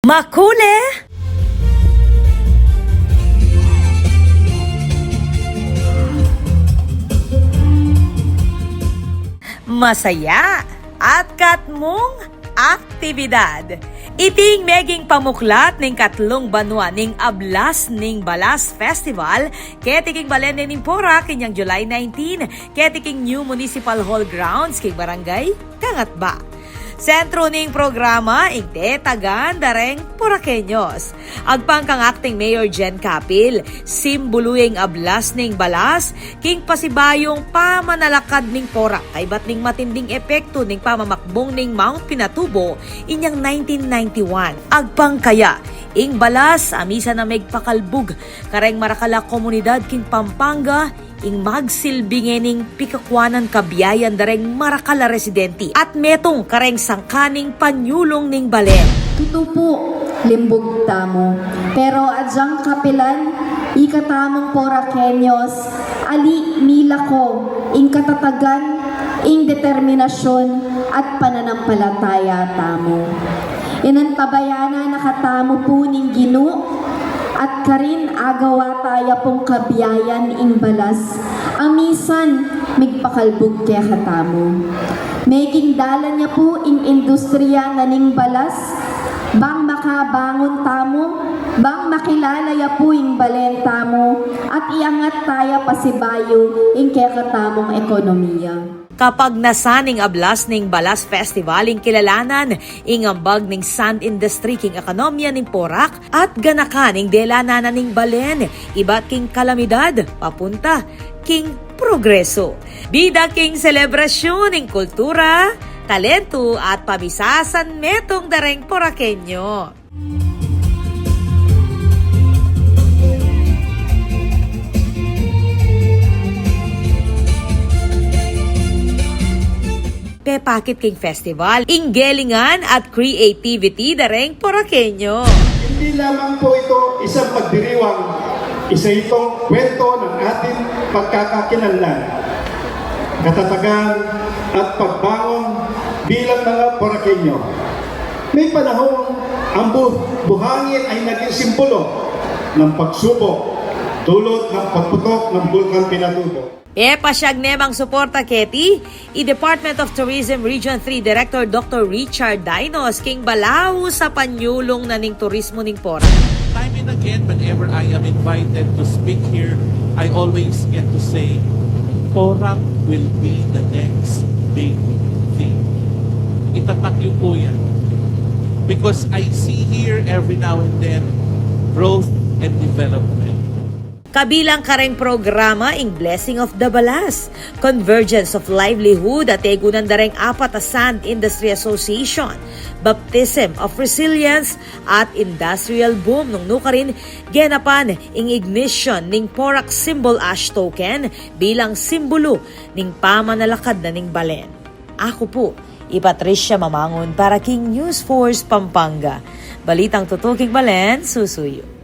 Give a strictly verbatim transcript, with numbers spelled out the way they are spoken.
Makule! Masaya at katmung aktibidad. Iting meging pamuklat ning katlung banua ning Ablas ning Balas Festival, keti king balen ne ning Porac inyang July nineteen, keti king new municipal hall grounds king barangay Kangatba. Sentro ning programa ing tetagan da reng Poraqueños. Agpang kang Acting Mayor Jen Capil, simbulu ing Ablas ning Balas king pasibayung pamanalakad ning Porac kaybat ning matinding epektu ning pamamakbung ning Mount Pinatubo inyang nineteen ninety-one. Agpang kaya, ing balas a misan a megpakalbug kareng marakal a komunidad king Pampanga, ing magsilbi ngening pikakuanan kabiayan da reng marakal a residente at metung kareng sangkan ning panyulung ning balen. Tutu pu, limbug tamu. Pero agyang kapilan, ikatamung Poraqueños, ali milako ing katatagan, ing determinasyun at pananampalataya tamu. Inantabayanan na katamu pu ning Ginu, at karin agawa taya pung kabiayan ing balas a misan migpakalbug kekatamu. Meging dalan ya pu ing industriya na ning balas, bang makabangun tamu, bang makilala ya pu ing balen tamu, at iangat taya pasibayu ing kekatamung ekonomiya. Kapagnasan ning Ablas ning Balas Festival ing kilalanan ing ambag ning sand industry king ekonomiya ning Porac at ganakan ing delanan na ning balen ibat king kalamidad papunta king progreso. Bida king selebrasyun ning kultura, talentu at pamisasan metung da reng Poraqueño. Pepakit king festival ing gelingan at creativity da reng Poraqueño. Hindi lamang po ito isang pagdiriwang, isa itong kwento ng ating pagkakakilanlan, katatagan at pagbangon bilang mga Poraqueño. May panahong ang bu-, buhangin ay naging simbolo ng pagsubok, dulot ng pagputok ng Bulkan Pinatubo. Pepasyag ne mang suporta keti i Department of Tourism Region three Director Doctor Richard Dinos king balaus a panyulung na ning turismo ning Porac. Time and again, whenever I am invited to speak here, I always get to say, "Porac will be the next big thing." Itatak yu po yan. Because I see here every now and then growth and development. Kabilang kareng programa ing Blessing of the Balas, Convergence of Livelihood a tegunan da reng apat a Sand Industry Association, Baptism of Resilience, at Industrial Boom nung nukarin genapan ing ignition ning Porac Symbol Ash Token bilang simbulu ning pamanalakad na ning balen. Aku pu i Patricia Mamangun para king News Force Pampanga. Balitang tutuking balen, susuyu.